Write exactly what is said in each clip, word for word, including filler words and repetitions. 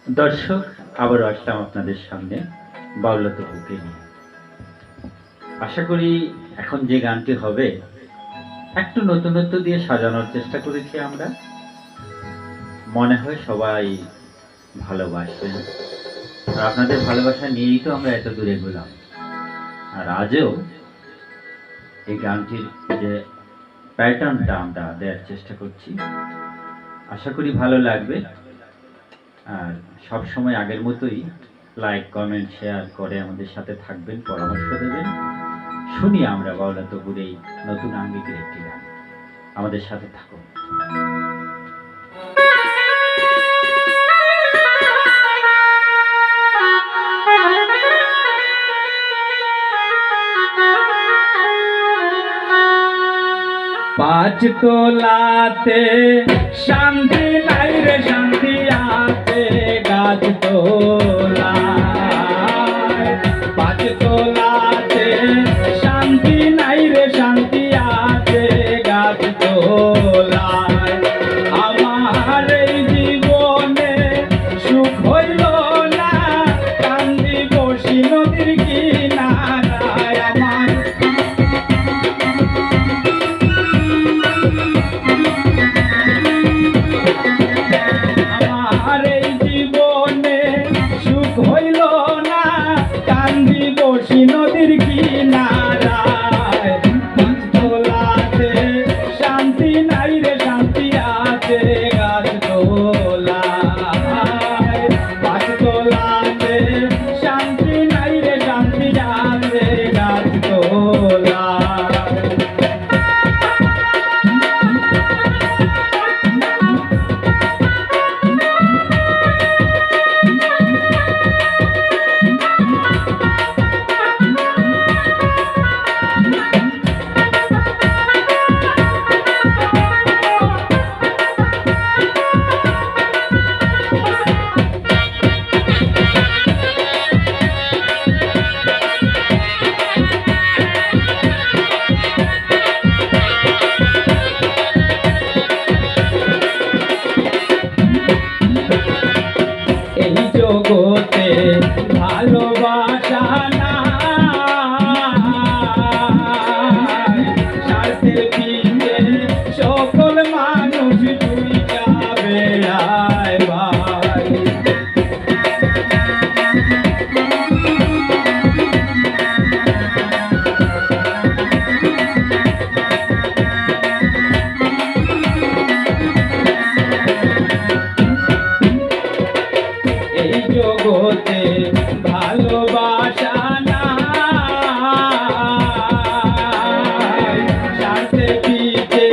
দর্শক, আবারও আসলাম আপনাদের সামনে বাউলত্ব বুকে নিয়ে। আশা করি এখন যে গানটি হবে, একটু নতুনত্ব দিয়ে সাজানোর চেষ্টা করেছি আমরা। মনে হয় সবাই ভালোবাসবেন। আর আপনাদের ভালোবাসা নিয়েই তো আমরা এত দূর এগোলাম। আর আজও এই গানটির যে প্যাটার্নটা আমরা দেওয়ার চেষ্টা করছি, আশা করি ভালো লাগবে। আর সব সময় আগের মতোই লাইক, কমেন্ট, শেয়ার করে আমাদের সাথে থাকবেন, পরামর্শ দেবেন। শুনি আমরা বাউলা তপুর এই নতুন আঙ্গিকের একটি গান। আমাদের সাথে থাকুন। পাঁচ তলাতে শান্তি নাই রে, শান্তি আছে গাছ তলায়। পাঁচ তলাতে শান্তি নাই রে, শান্তি আছে গাছ তলায়। আমার এই জীবনে সুখ হইল না, কান্দি বসি নদীর কিনারায়। আমার আমার এই জীবনে সুখ হইল না, কান্দি বসি নদীর কিনারায়। পাঁচ তলাতে শান্তি নাই রে, শান্তি আছে গাছ তলায়। পাঁচ তলাতে শান্তি নাই রে, শান্তি আছে গাছ তলায়। এই জগতে ভালোবাসা নাই, স্বার্থের পিছে সকল মানুষ দুইটা বেড়ায় ভাই। এই জগতে ভালোবাসা নাই, স্বার্থের পিছে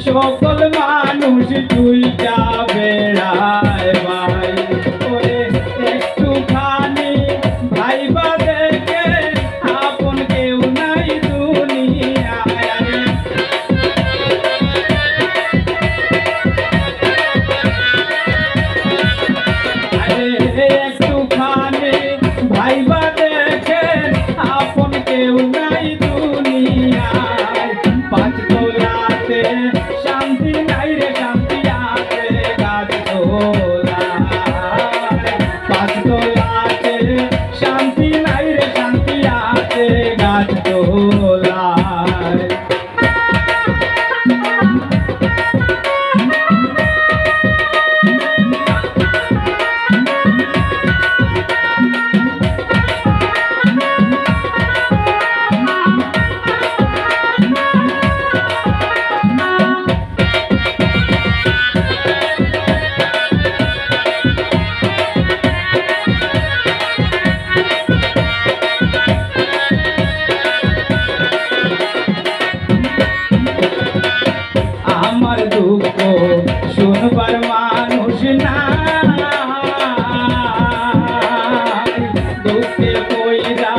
সকল মানুষ দুইটা বেড়ায় ভাই। ওরে একটুখানি ভাইবা দেখে আপন কেউ নাই দুনিয়ায়। আরে একটুখানি ভাইবা দেখে আপন কেউ নাই দুনিয়ায়। পাঁচ তলাতে শান্তি নাই রে, শান্তি আছে গাছ তলায়। পাঁচ তলাতে শান্তি নাই রে, শান্তি আছে গাছ তলায়। আমার দুঃখ শুনবার মানুষ নাই, দুঃখে পইড়া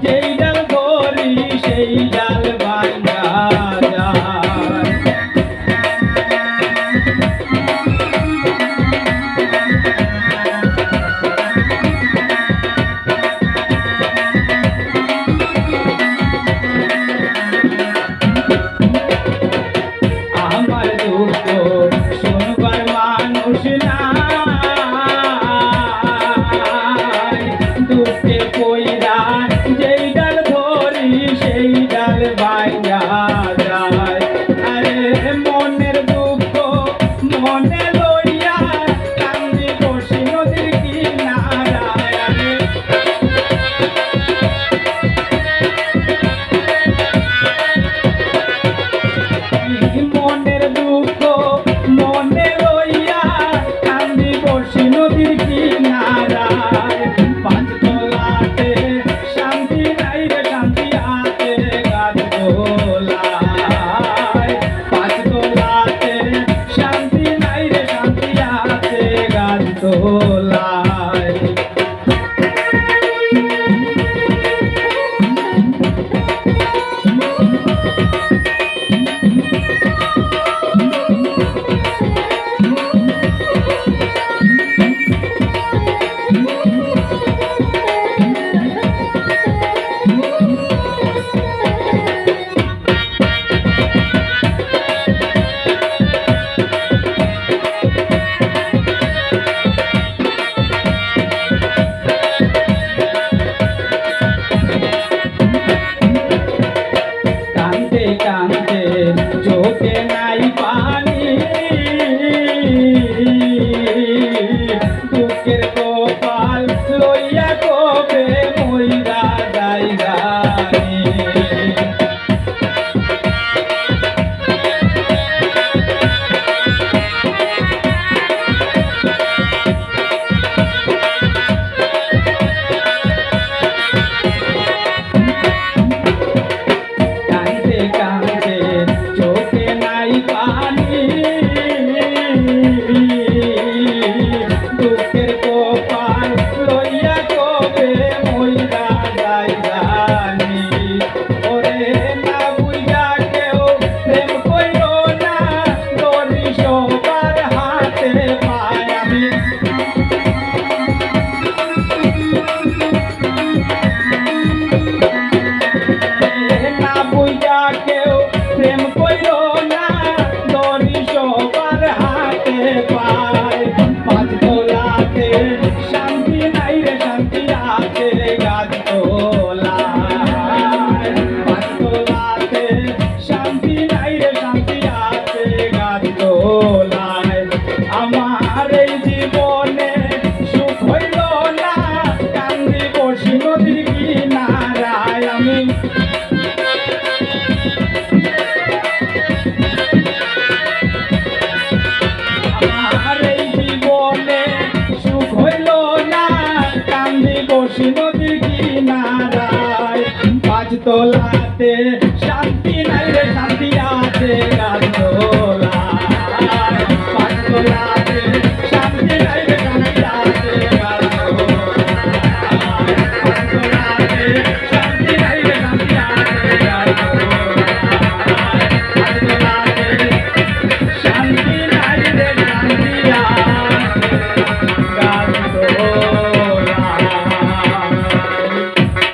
যেই ডাল ধরি সেই ডাল ভাঙ্গা যায়। আমার দুঃখ শুনবার মানুষ নাই,